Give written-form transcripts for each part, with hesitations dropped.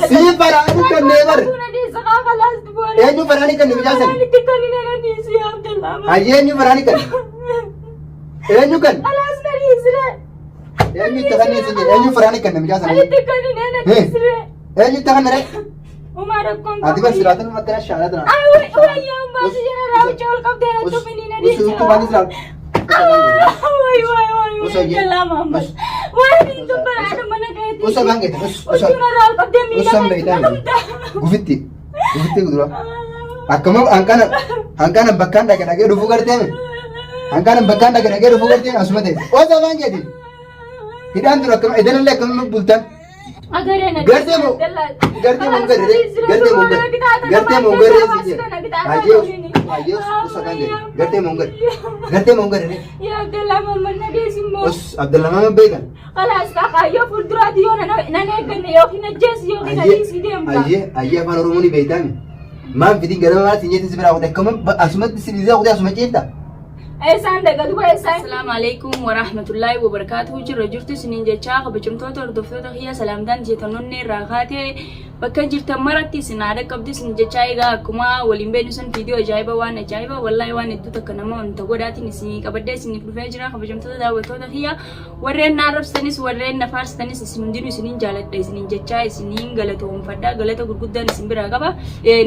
Sii faraan kannee bar. Eenyu faraan kan mucaa sana? Hayyee eenyu faraan kan? Eenyu kan? Eenyu itti kannee si jedhe? Eenyu faraan kan mucaa sana? Eenyu itti kannee? Ati bar siraatiin makkana shaalaa tana. Usuu baanis laa. Usuu afaan keetiin usuu usuu beektaa gufitti gufitti dura. Akkuma hanqana hanqana bakkaan dhaqe dhaqee dhufuu gartee hanqana bakkaan dhaqe dhaqee dhufuu gartee asuma ta'e. Osoo afaan keetiin hidhaan dura akkama idanallee akkama bultan. Gartee moo gartee moo garee gartee moo garee gartee moo garee si jedhe. Hayyee hayyee osoo afaan keetiin gartee moo garee gartee moo garee. Yaa Abdallaa Mamman na deessi immoo. Os Abdallaa Mamman beekan. Khalaas kaayyoo fuulduraatti yoo nan eegganne yookiin ajjeesi yookiin adiisii deemta. Hayyee hayyee afaan Oromoo ni beektaami. Maan fidin ganama maal siin jetti si biraa kute akkuma asumatti si dhiisee kute asuma ciifta. Eessaan dhaqa duba eessaan. Assalaamu alaikum warahmatullaahi wabarakaatuhu. Jirra jirtu isiniin jechaa, kabajamtoota hordoftoota kiyya, salaamtaan jeetannonnee irraa kaatee bakka jirtan maratti isin haadha qabdu isin jechaa. Egaa akkuma waliin beeknu sun viidiyoo ajaa'iba, waan ajaa'iba, wallaahi waan hedduu takka nama wanta godhaatiin isinii qabadhee isiniif dhufee jira. Kabajamtoota daawwattoota kiyya, warreen na arrabsitanis, warreen na faarsitanis, isin hundinuu isiniin jaaladha isiniin jechaa, isiniin galatoomfadha. Galata gurguddaan isin biraa qaba,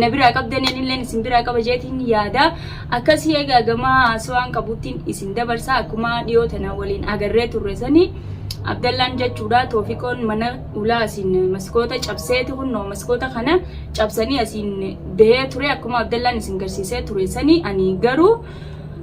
na biraa qabdaniin illeen isin biraa qaba jeetiin yaada. Akkasii egaa gama haasawaan qabuttiin isin dabarsa. Akkuma dhiyoo tana waliin agarree turre sanii, Abdallaan jechuudha, Toofiqoon mana ulaa asiin maskoota cabseeti, kunnoo maskoota kana cabsanii asiin bahee ture, akkuma Abdallaan isin garsiisee ture sanii. Ani garuu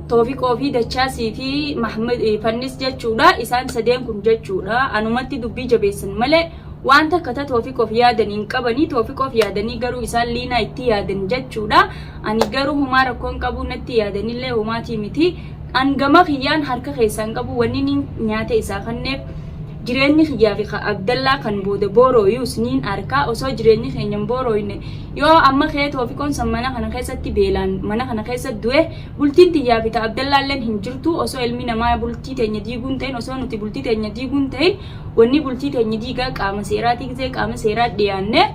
Toofiqoo fi Dachaasii fi Mahmud Fannis jechuudha, isaan sadeen kun jechuudha, anumatti dubbii jabeessan malee waan takka ta Toofiqoof yaadan hin qabanii. Toofiqoof yaadanii garuu isaan liinaa itti yaadan jechuudha. Ani garuu humaa rakkoon qabu, natti yaadanillee humaatii miti. An gama kiyyaan harka keessaan qabu. Wanni nin nyaata isaa kanneef, jireenyi kiyyaa fi ka Abdallaa kan booda boorooyus niin arkaa. Osoo jireenyi keenya hin boorooyne, yoo amma kee Toofiqoon san mana kana keessatti beelaan mana kana keessa du'e, bultiin tiyyaa fi ta Abdallaalleen hin jirtu. Osoo ilmi namaa bultii teenya diiguun ta'in, osoo nuti bultii teenya diiguun ta'in, wanni bultii teenya diigaa qaama seeraatii. Gisee qaama seeraa dhiyaanne,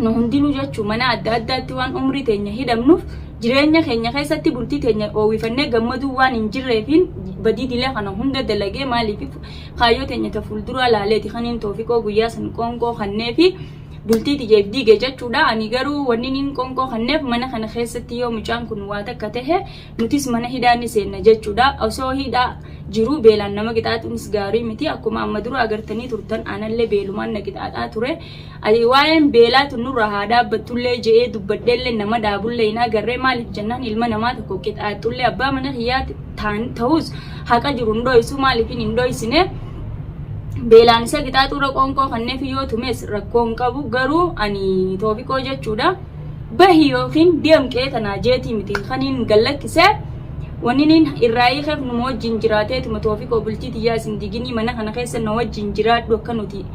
nu hundinuu jechuu mana adda addaatti waan umrii teenya hidhamnuuf, jireenya keenya keessatti bultii teenya oowwifannee gammaduu waan hin jirreefiin badii dilee kana hunda dalagee. Maaliif? Kaayyoo teenya ta fuulduraa laaleeti kaniin Toofiqoo guyyaa san qoonqoo kanneefi bultii tiyyeef diige jechuudha. Ani garuu wanni niin qoonqoo kanneef, mana kana keessatti yoo mucaan kun waa takka tahe, nutis mana hidhaa ni seenna jechuudha. Osoo hidhaa jiruu beelaan nama qixaaxuunis gaarii miti. Akkuma amma dura agartanii turtan, anallee beelumaan na qixaaxaa ture. Ani waa'een beelaa tun nurra haa dhaabbattullee je'ee dubbadheellee nama dhaabullee hin agarree. Maaliif jennaan, ilma namaa tokko qixaaxullee, abbaa mana kiyyaa ta'us, haqa jiru hin dhoysu. Maaliif hin dhoysine? Beelaan isa qixaaxuurra qoonqoo kanneef yoo tumes rakkoo hin qabu. Garuu ani Toofiqoo jechuudha, bahi yookiin deem qe'ee tanaa jeetii miti kaniin gallakkise. Wanni niin irraa hiikeef, numa wajjin jiraateetuma, Toofiqoo, bultii tiyyaa isin diginii, mana kana keessa na wajjin jiraadhu, akka nuti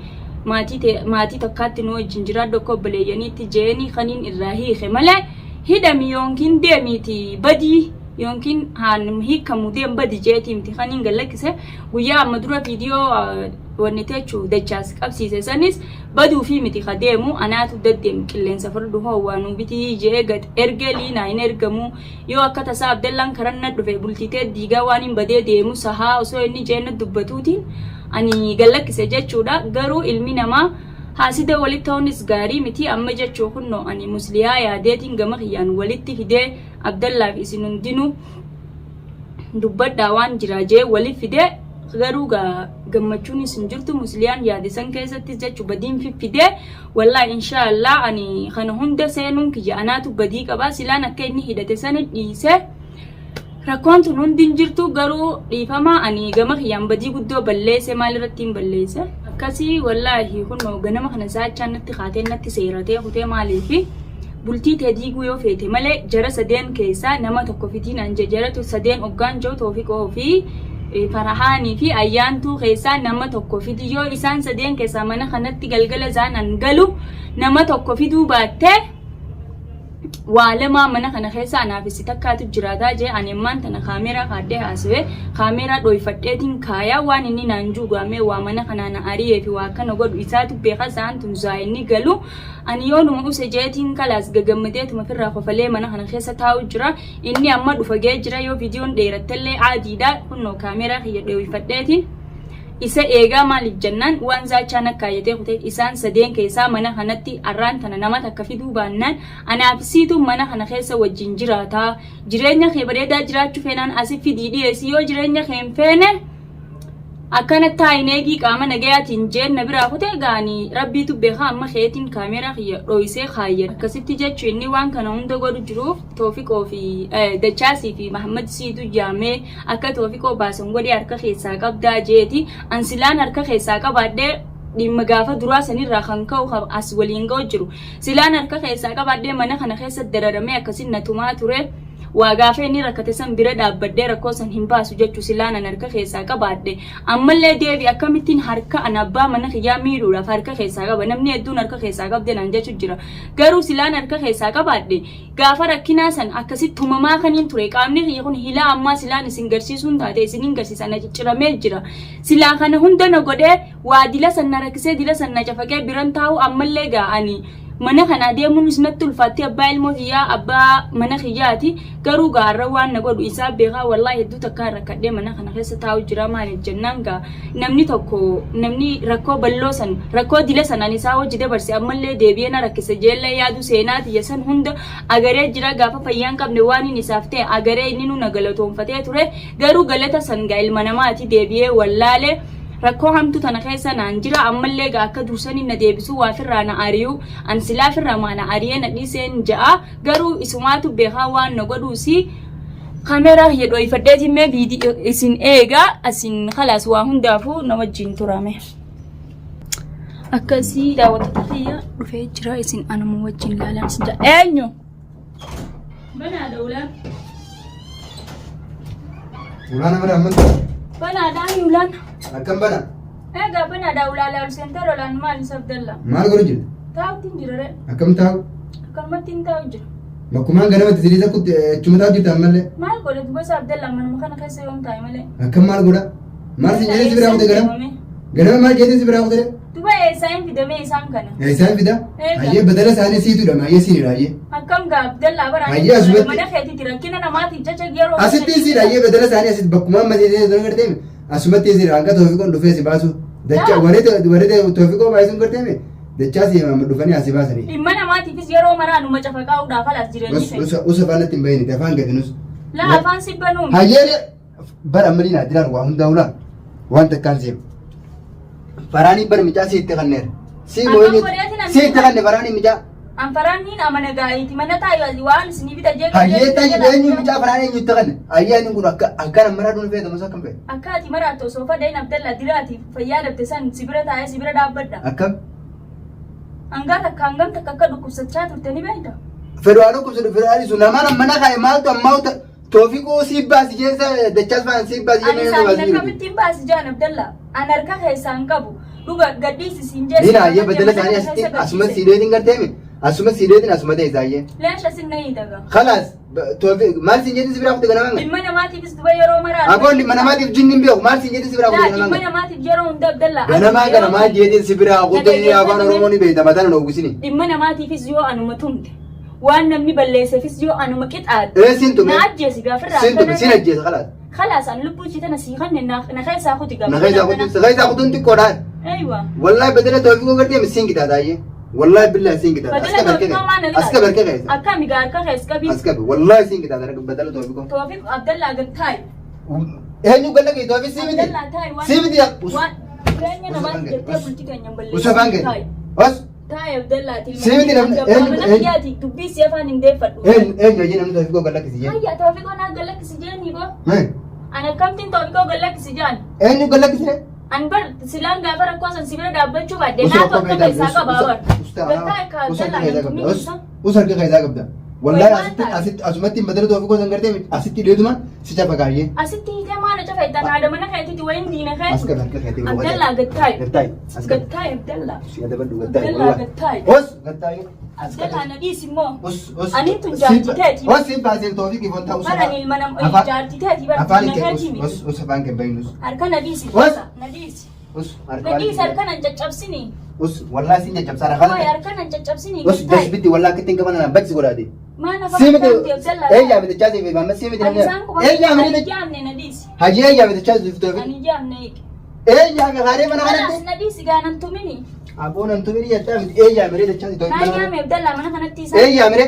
maatii maatii takkaatti nu wajjin jiraadhu, akka obboleeyyaniitti jeeni kaniin irraa hiike malee, hidhami yookiin deemiiti badii yookiin haan hiikamu deem badi jeetii miti kaniin gallakkise. Guyyaa amma dura viidiyoo wanni techu Dachaas qabsiise sanis, baduu fi miti ka deemu, anaatu daddeem qilleensa fardhu hoo waa nuu bitii je'ee gad ergee. Liinaa hin ergamu, yoo akka tasaa Abdallaan karan na dhufe bultitee diigaa waan hin badee deemu sahaa osoo inni je'ee na dubbatuutiin ani gallakkise jechuudha. Garuu ilmi namaa haasida walitti ta'uunis gaarii miti. Amma jechuu kunnoo ani musliyaa yaadeetiin gama kiyyaan walitti fidee, Abdallaaf isin hundinuu dubbadhaa waan jira jee walitti fidee, garuu gaa gammachuunis hin jirtu. Musliyaan yaade san keessattis jechu badiin fiffidee. Wallaahi, inshaallah, ani kana hunda seenuun kiyya anaatu badii qaba. Silaan akka inni hidhate sana dhiise, rakkoon tun hundi hin jirtu. Garuu dhiifama, ani gama kiyyaan badii guddoo balleesse. Maal irratti hin balleesse akkasii? Wallaahi, kunoo ganama kana saachaan natti kaatee natti seeratee kutee. Maaliifi? Bultii tee diiguu yoo feete malee, jara sadeen keessaa nama tokko fidiin an jaratu sadeen oggaan jiru, Toofiqoo fi Farahaanii fi Ayyaantuu keessaa nama tokko fidi. Yoo isaan sadeen keessaa mana kanatti galgala isaan an galu nama tokko fiduu baattee, Waa lamaa mana kana keessa anaaf si takkaatu jiraataa jee. Ani ammaan tana kaameeraa kaaddee haasawee kaameeraa dhooyfadheetiin kaayaa waan inni naan juugaamee waa mana kanaa na ariyee fi waa akkana godhu isaatu beeka. Isaan tun zaayinni galu ani yoonuma use jeetiin kalaas gagammadeetuma firraa kofalee mana kana keessa taa'u jira. Inni amma dhufa gee jira. Yoo viidiyoon dheerattellee aadiidha. Kunnoo kaameeraa kiyya dhooyfadheetiin isa eegaa. Maaliif jennaan, waan zaachaan akka kaayyatee kutee isaan sadeen keessaa mana kanatti arraan tana nama takka fiduu baannaan anaaf siitu mana kana keessa wajjin jiraataa. Jireenya kee bareedaa jiraachuu feenaan asi fidii dhiyeessi. Yoo jireenya kee hin feene akkana taa'in eegii qaama nagayaatiin jeen na biraa kutee gaanii rabbiitu beekaa. Amma keetiin kaameeraa kiyya dho'isee kaayya akkasitti jechuu. Inni waan kana hunda godhu jiruuf Toofiqoo fi Dachaasii fi Mahammad siitu jaamee akka Toofiqoo baasan godhee harka keessaa qabdaa jeeti. An silaan harka keessaa qabaadhee dhimma gaafa duraa sanirraa kan ka'u as waliin ga'u jiru. Silaan harka keessaa qabaadhee mana kana keessa dararamee akkasin na tumaa ture. Waa gaafa inni rakkate san bira dhaabbadhee rakkoo san hin baasu jechuu silaan an harka keessaa qabaadhe. Ammallee deebi akkamittiin harka an abbaa mana kiyyaa miidhuudhaaf harka keessaa qaba? Namni hedduun harka keessaa qabde naan jechu jira. Garuu silaan harka keessaa qabaadhe gaafa rakkinaa san akkasitti tumamaa kaniin ture. Qaamni kiyya kun hilaa ammaa silaan isin garsiisuun taate isiniin garsiisa, na cicciramee jira. Silaa kana hunda na godhee waa dila san na rakkisee dila san na cafaqee biran taa'u. Ammallee gaa'anii mana kana deemuunis natti ulfaatti. Abbaa ilmoo kiyyaa, abbaa mana kiyyaati. Garuu gaarra waan na godhu isaa beekaa. Wallaahi hedduu takkaan rakkadhee mana kana keessa taa'u jira. Maaliif jennaan, gaa namni tokko namni rakkoo balloo san, rakkoo dila san ani isaa hojii dabarse ammallee deebi'ee na rakkisa jeellee yaadu. Seenaa tiyya san hunda agaree jira. Gaafa fayyaan qabne waan inni isaaf ta'e agaree inni nu na galatoonfatee ture. Garuu galata san gaa ilma namaati deebi'ee wallaale rakkoo hamtu tana keessa naan jira. Ammallee gaa akka dursanii na deebisuu waa firraa na ari'u an silaa firraa maa na ari'ee na dhiiseen ja'a. Garuu isumaatu beekaa waan na godhuusi. Kaameeraa kiyya dhooyfadheetiin mee viidiyoo isin eegaa asin kalaas waa hundaafuu na wajjin turame. Akkasii daawwattoota kiyya, dhufee jira. Isin anuma wajjin ilaalan isin jaa. Eenyu? Banaadha ulaan. Ulaan nama amanta. Banaadhaan ulaan. Akkam bana? Egaa banaadha ulaa laalu seentar olaan maal isa Abdalla? Maal godhu jirta? Taa'utti hin jira ree. Akkam taa'u? Akkanumatti hin taa'u jira. Bakkumaan ganamatti sirrii takkutti achuma taa'u jirta ammallee. Maal godhe duba isa Abdalla, manuma kana keessa yoom taa'e malee. Akkam maal godha? Maal si jedhee si biraa kute ganama? Ganama maal jedhee si biraa kute? Duba eessaa hin fidamee isaan kana? Isaan fida? Eega. Hayyee, badala isaanii siitudha hayyee siinidha hayyee. Akkam gaa Abdallaa bara Hayyee, asumatti- mana keetitti rakkina namaatiif jecha yeroo Asitti siidha hayyee, badala isaanii asitti bakkumaan masii sana gartee asumatti siidha hanga Toofiqoon dhufee si baasu. Dacha warri warri Toofiqoo baay'isuun gartee dachaa si dhufanii asii baasanii. Dhimma namaatiifis yeroo maraa numa cafaqaa'uudhaaf alaas jireenyi keenya. Usa usa afaan natti hin bahini, afaan gadi nus. Laa, afaan si banuun. Hayyee, bara ammalii naa jiraan waa hundaa ulaa waan takkaan seemu. Faraanii bar micaa si itti kanneera. Si Akkam moo inni godheetiin ani si itti kanne faraanii micaa. An faraanniin amana gaayiiti mana taayu waan isinii bita jee. Hayyee, tayi eenyu micaa faraan eenyu itti kanne? Hayyee, inni kun akka akkana maraa dhuun feetamu isa akkam feeta? Akka ati maraattu osoo fadheen Abdalla, diraatiif fayyaa dhabde san si bira taa'ee si bira dhaabbadha. Akkam? Hangaa takka hangam takka akka dhukkubsachaa turte ni beekta. Fedhu haa dhukkubsatu, fedhu haa dhiisu, namaan mana kaa'e maaltu ammaa Toofiquu sii baasi jeessa, dachaas faan sii baasi Ani jennee isaaniin baasi jiru. akkamittiin baasi jaan Abdalla? An harka keessaa hin qabu. Dhuga gadhiisi siin jeessa. Diina hayyee, badala isaanii asitti asuma siideetiin garteemi asuma siideetiin asuma ta'e isaayyee. Leesha sin na hiitaga. Khalaas Toofiq maal siin jedhin si biraa kute ganama? Dhimma namaatiifis duba yeroo maraa. Aboon dhimma namaatiif jinni hin beeku, maal siin jedhin si biraa kute Laa, ganama? dhimma namaatiif yeroo hunda Abdalla. Ganamaa ganamaa jeetiin si biraa kute, afaan Oromoo ni beekta, mataan hin ooggisini. Dhimma namaatiifis yoo anuma tumte, waan namni balleesseefis yoo anuma qixaatte. Ee, siin tume. Na ajjeesi gaafirraa. Siin tume, siin ajjeesa khalaas. Khalaas, an lubbuu ishii tana sii kanne na keessaa kuti gaafa. Na keessaa kutu, si keessaa kutuun xiqqoodhaan. Aywa. Wallahi badala Toofiqoo gartee siin qixaata ayyee. Wallahi billahi siin qixaata. As Badala qabi harka Toofiqoo maal na kee. As qabi harka keessa. Akkami gaa harka keessa qabi? As qabi. Wallahi siin qixaata badala Toofiqoo. Toofiq Abdallaa gad taa'i. Eenyu galla kee Toofiq sii miti? Abdallaa taa'i waan. Sii miti yaa. Waan jireenya namaati jettee bultii keenya hin balleessin. Usa afaan kee. Taa'i. Os. Taa'i Abdallaati. Sii miti namni- Abbaa eenyu- mana eenyu- kiyyaati dubbii si afaan hin deeffadhu. Eenyu eenyu ayyee namni Toofiqoo galla kisi jee? Hayya, Toofiqoo naa gallakkisi jeeni boo. An akkamittiin Toofiqoo gallakkisi jaan? Eenyu galla kisire? An bar silaan gaafa rakkoo san si bira dhaabbachuu baadhe Usa naatu rakkoo akka keessaa keessaa qaba bar. Gattaa akka Usa harka Abdallaa keessaa nan qabda. tumii Us isa. us harka keessaa qabda. Wallahi Wayi asitti maal asitti asumatti hin badala Toofiqoo san gartee asitti hidheetuma si cafa kaayyee. Asitti hiitee maal cafa ittaan haadha mana keetiiti wayin diina As keeti. qabi harka keetii. Abdallaa gattaa'i. Gattaa'i. As qabi. Gattaa'i Abdallaa. Si adabadhu gattaa'i. Abdallaa gattaa'i. Os gattaa'i. Abdallaa na dhiisi immoo. Us us. Ani tun jaartii teeti. Os siin baasee Toofiqii fontaa us. Bara ani ilma nama jaartii teeti bara Afaan na kee us keetii miti. us us afaan kee bahin us. Harka na dhiisi. Os. Na dhiisi. Us Na dhiisi harka nan caccabsini. Us wallaahi siin caccabsaadha Waay kana. harka nan caccabsini. Us dasbitti wallaahi akka ittiin qaban anaan baqsi godhaati. Maal afaan Sii miti taate Abdallaa. eeyyaa miti chaasii fi maamma sii miti Ani namni. isaan quba. Eeyyaa Ani miti jaamne na dhiisi. hajii eeyyaa miti chaasii fi Toofiq. Ani jaamne eegi. Eeyyaa mi haaree mana Kanaas kanatti. na dhiisi gaa nan tumini. Aboo nan tumini jettaa miti eeyyaa miti chaasii Naa Toofiq. yaame Abdallaa mana kanatti isaan. Eeyyaa miti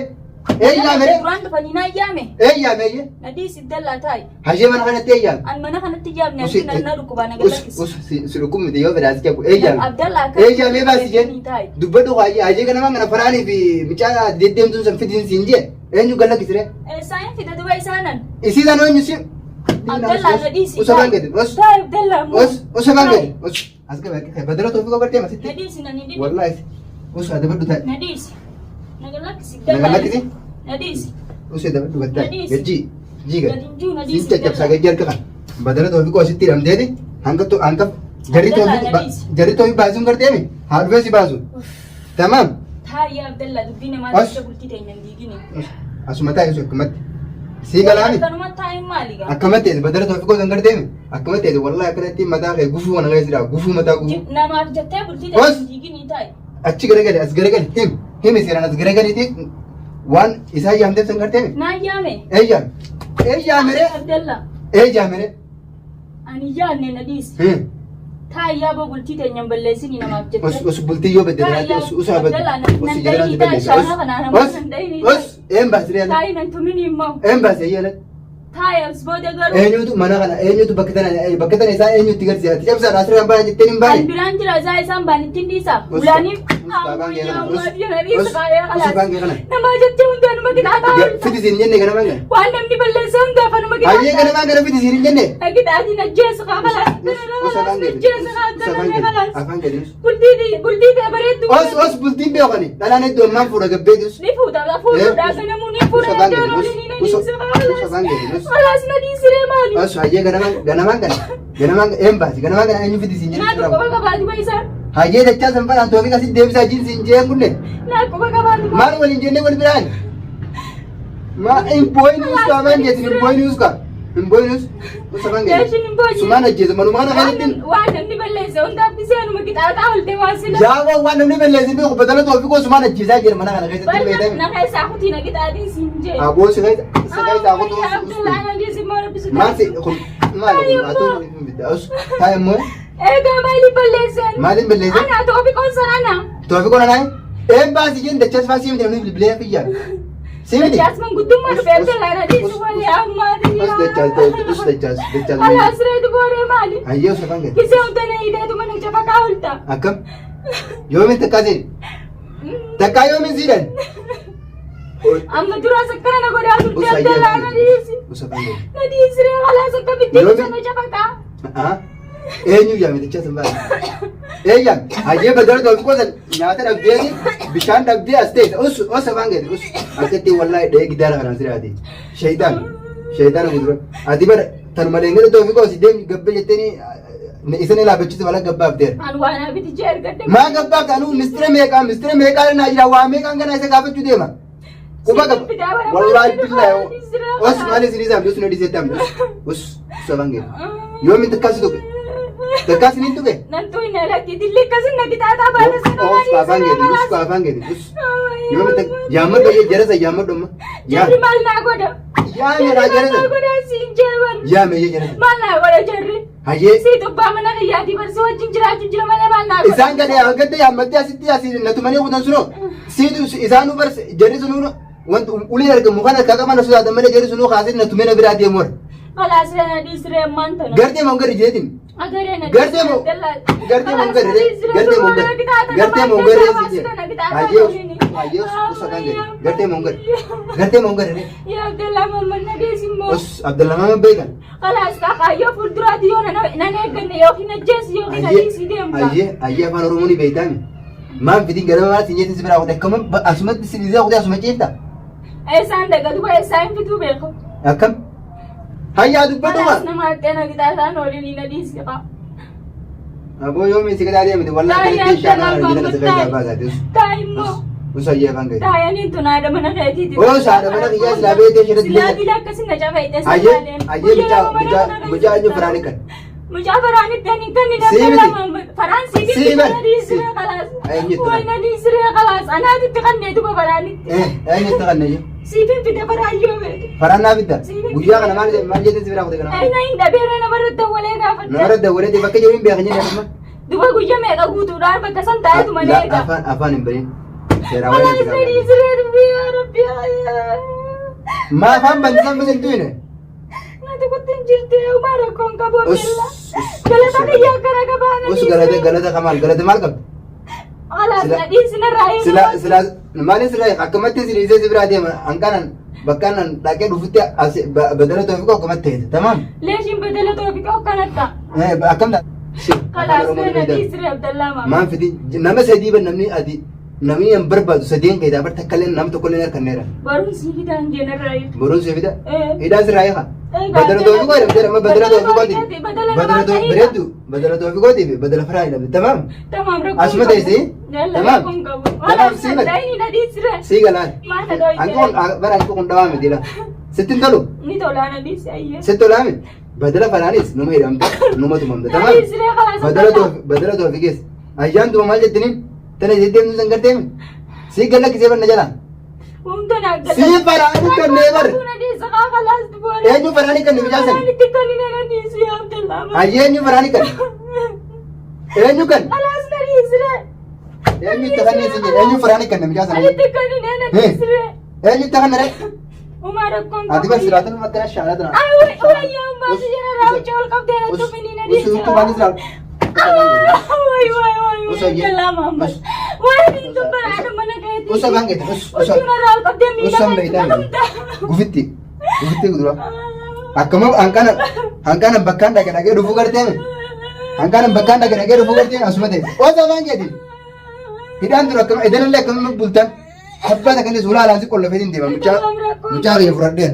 eeyyaa miti Duraan dhufanii naa yaame. eeyyaa meeyye Na dhiisi Abdallaa taa'i. hajii mana kanatti eeyyaa. An mana kanatti jaamne Usi- harki na dhukkubaa na Us galakkisi. us si dhukkub miti yoo fedhaas jedhu eeyyaa. Abdallaa akka. Eeyyaa mee baasi jeen Taa'i. dubbadhu hajii hajii kana mana faraanii fi mucaa deddeemtuun san fidiin siin jee eenyu galakkisire. Isaan fida duba isaanan. Isii san eenyu si. Abdallaa na dhiisi. Usa baan gadi us Taa'i Abdallaa immoo. us usa baan gadi us as gaba badala Toofiq ogartee Na masitti. dhiisi na ni dhibi. Wallahi us adabadhu taa'e. Na dhiisi. Na galakkisi. Na galakkisi? Na dhiisi. Us adabadhu gattaa Nadiis. gajjii jiiga. Gadi hin jiru na Siin dhiisi. caccabsaa gajjii harka kan badala Toofiq asitti hidhamteeti hanga hanga jarri Abdallaa Toofiq nadiis. jarri Toofiq baasuun garteemi haa dhufee si baasu. Tamaam. Taa'i Abdallaa dubbii namaa As. jecha bultii teenya hin diigini. Asuma taa'e sun akkamatti. Sii galaani. Akkanuma taa'in maali gaa? Akkamatti ta'e badala Toofiq osoo hin garteemi akkamatti ta'e wallahi akkanatti mataa kee gufuu kana keessa jira gufuu mataa gufuu. Namaaf jettee bultii teenya Os. hin diigini taa'i. Achi garagali as garagali him himi seeraan as garagaliiti waan isaa yaamteef san garteemi. Naa yaame. Eeyyaame eeyyaamere Abdallaa. eeyyaamere. Ani yaadne na dhiisi. Taa'i yaaboo bultii teenya hin balleessini namaaf Os jettee. os bultii yoo bedde jiraate os os haa Abdallaa badde nan os jedhaan dhayini taa'i balleessa shaanaa kanaa os namoota os nan dhayini os een baasiree ala taa'i nan tumini immoo. een baasee ala Taa'i as booda garuu. eenyutu mana kana eenyutu bakka tana bakka tana isaa eenyutti garsiisa ati cabsaadha asirra hin baane jetteen hin Kan baane. biraan jira isaa isaan baan ittiin dhiisa. Us- Ulaaniif us baabaan kee kana, us- us- Namaa us baabaan kee kana. jettee hundaa numa qixaataa oolta. Fiti siin jenne kana maanga. Waan namni balleesse hundaaf anuma Hayyee kana qixaataa. maanga fiti siin hin jenne. Qixaatiin ajjeesu kaa kalaas. Os afaan gadi. Ajjeesu kaa Os afaan gadi. kalaas. Afaan gadi. Bultii ta'e bareedduu. Os os bultiin beekani. Dhalaan iddoo ammaan fuudha gabbeetus. Ni fuuta fuudhuudhaa ganamuu ni Us fuudha afaan gadi. danda'u Us ni na us dhiisi kaa us kalaas. afaan gadi. Us Kalaas na dhiisiree maali? os hayyee ganamaan ganamaan kana ganamaan een baasi ganamaan kana eenyu fiti siin Naa jenne. quba qabaatu bayisaa. Hayyee dachaa sanfadhaan Toofiq asitti deebisaa jiin siin jeen kunne. Naa quba qabaatu. Maal waliin jennee wal biraan? Ma hin boo'in us ka afaan keetiin hin boo'in us ka. Hin boo'in us. Us afaan Jeeshin hin keetiin. boonye. Sumaan ajjeesu manuma kana kanatti. Waan namni balleesse hundaaf gisee anuma qixaaxaa oolte waa sila. Yaaboo waan namni balleessin beeku badala Toofiqoo sumaan ajjeesaa jira mana kana keessatti Bal'aa beekame. na keessaa kutii na qixaatiin siin jee. Aboo si keessa si keessa kutuu. Maal si kun maal kun atuu hin bidda us taa'e immoo Egaa maaliif balleessan? maaliin balleessin? Ana Toofiqoon sana ana. Toofiqoon anaa een baasi jeen dachas faa sii miti namni bilbilee fiyyaa. Sii miti. Dachaas manguddummaa dhufee Abdallaa na dhiisu Us- walii ammaati. Us dachaas us dachaas dachaas. Ala asirratti booree maali? Hayyee us afaan gadi. Gisee hunda na hidheetu mana cafaqaa oolta. Akkam? Yoomin takkaa seen? Takkaa yoomin siidhan? Amma duraas akkana na godhaa turte Us hayyee Abdallaa afaan na gadi. dhiisi. Us afaan gadi. Na dhiisiree halaas akkamitti Yoomi- sana cafaqaa. Ah, eenyu yaame dachaa san baase? Eeyyam, hayyee badala Toofiqoo san nyaata dhabdeeti bishaan dhabdee as teessa. Us os afaan gadi us akkatti wallaahi dhahee gidaara kanaan siraate. Shaytaan shaytaan gudura. Ati bara tanuma leengada Toofiqoo si deemi gabbee jetteeni isa ni laafachiisu mala gabbaaf deera. An waan abiti jee argadde. Maa gabbaaf ta'anu mistira meeqaa mistira meeqaa naa jira waa meeqaan ganaa isa gaafachuu deema. Quba qaba. Wallaahi billaahi. Os maali isin isaaf us na dhiisee tamne. Us us afaan gadi. Yoomin takkaa si tuqe? Takkaa si ni tuqe? Nan tuqne lakki dilli akkasin na qixaaxaa baala sana Os afaan gadi us afaan gadi us. Yoomin takka yaammadhu ayyee jarasa yaammadhu amma. Yaa Jarri maal naa godha? yaame Jarri raa maal naa jarasa. godha siin jeeban? Yaame ayyee jarasa. Maal naa godha jarri? Hayyee Si xubbaa mana kiyyaatii barsi wajjin jiraachuu jira malee maal naa godha? isaan gadi gadda yaammattee asitti asii na tumanii kutan sunoo siitu isaanuu bar jarri sunuu wanti uleen argamu kana akka qaban sodaatan malee jarri sunuu kaasee na tumee na biraa deemu warra. Kalaas na dhiisiree ammaan tana. Gartee moo gadi jeetiin? Agaree na Gartee moo gartee moo gadi gartee moo gadi gartee moo gadi si jee. Hayyee hayyee us afaan gadi gartee moo gadi gartee moo gadi. Yaa Abdallaa Mamman na dhiisi immoo. Us Abdallaa Mamman beekan. Kalaas kaayyoo fuulduraatti yoo nan eegganne yookiin ajjeesi yookiin adiisii deemta. Hayyee hayyee afaan Oromoo ni beektaami. Maan fidin ganama maal siin jettin si biraa kute akkama asumatti si dhiisee kute asuma ciifta. Eessaan daga duba eessaa hin fituu beeku. Akkam? Hayyaa dubbadhu Kalaas maa. nama haxxee gitaa isaan waliin na dhiisi qaa. Aboo yoomii si gadaa deemte wallaahi Taa'ii kan ittiin shaanaa Abdallaa argina kan si Mamman fayyadu abbaa isaati. Taa'ii immoo. Usayyee afaan keetiin. Taayaniin tun haadha mana keetiiti. Oo, haadha mana kiyyaa silaa beektee ishee irratti Silaa illee- bila akkasii na cafayte. Ayyee ayyee mucaa mucaa mucaa eenyu firaan kan. Mucaa faraanitti ani kan inni Sii miti. Faraan sii Sii miti. bar. Na dhiisiree kalaas. Eenyu itti Way na dhiisiree kalaas. Anaatu itti kannee duba faraanitti. Eh eenyu itti kanne iyyuu. Siifin fide faraan yoo beekte. Faraan naa fidda. Guyyaa kana maal maal jettee si biraa kute kana. Ayina hin dhabeera namarra dawwalee gaafadha. Namarra dawwalee bakka jiru hin beekan jedhee amma. Duba guyyaa meeqa guutuudhaan bakka san taa'etu malee eega. Afaan afaan hin bahin. Seeraa waliin Walaay jira. na dhiisiree dubbii yaa rabbi. Maa afaan bantisan bisin tuyne. Nati kutti hin jirti uumaa rakkoon qabu Us abdalla. Galata kiyyaa gara gabaana us galata galata kamaal galata maal qabdi? Alaas Sila- na dhiisina raayee. Sila sila maaliin sila akkamatti si dhiisee si biraa deema hanqanan bakkaan dhaqee dhufutti as badala toofiqoo akkamatti ta'e tamaam. Leeshiin badala toofiqoo akkanatta. Akkam ta'a? Si Kalaas na dhiisire abdallaa maama. Maan fidi nama sadii ban namni ati namni hin barbaadu sadeen keessaa bar takka illee nama tokko illee hin harkanneera. Barumsi si fidaan jeenarraa. Boruun si fida. Eh. Hidhaan sirraa hiika. Eh, Badala toofiqoo jedhamte amma badala toofiqooti. Badala Badala namaa toofiqoo bareeddu badala toofiqooti fi badala firaa jedhamte tamaam. Tamaam rakkoon Asuma teessee? Tamaam. Tamaam. Tamaam. Tamaam, sii mati. Daa'imni na dhiisire. Sii galaan. Maal na dhoyte? Hanqi kun bara hanqi kun dhawaa miti la. Sitti hin tolu. Ni tolaa na dhiise ayyee. Sitti tolaa miti. Badala faraanis numa hidhamte numa tumamte Na tamaam. dhiisire kalaas. Badala toofi badala toofiqees. Ayyaan tuma maal jettiniin? Tana jettee deemtuu san garteemi. Sii galla kisee banna jala. Humna naa gala. Sii faraani kannee bar. Na dhiise kaa kalaas duboore. Eenyu faraani kanne bichaa san? Faraanitti kan inni na dhiisu yaa Abdallaa. Ayyee eenyu faraani kanne? Eenyu kan? Kalaas na dhiisire. Eenyu itti kannee si jedhe? Eenyu faraani kanne bichaa san? Anitti kan inni na dhiisire. Eenyu itti kanne ree? Umaa rakkoon Ati bar siraataan makkana shaalaa tana. Ay wayyaa ammaa si jala raawwicha ol qabdee na tufini na dhiise. Usu utu siraa. Way way way Usu way ayyee. Abdallaa maamma. Us. Way diintu baraadha mana keetii. Usu afaan keeti. Us usu. Usu narraa ol qabdee miila Usu amma keetti beektaa Gufitti. Gufitti dura. Akkama hanqana hanqana bakkaan dhaqe dhaqee dhufuu garteemi. Hanqana bakkaan dhaqe dhaqee dhufuu garteemi asuma ta'e. Usu afaan keeti. Hidhaan dura akkama idanallee akkama bultan. Abbaa takka illee suuraa alaasii qollofeetiin deema. Mucaa mucaa kiyya fudhadheen.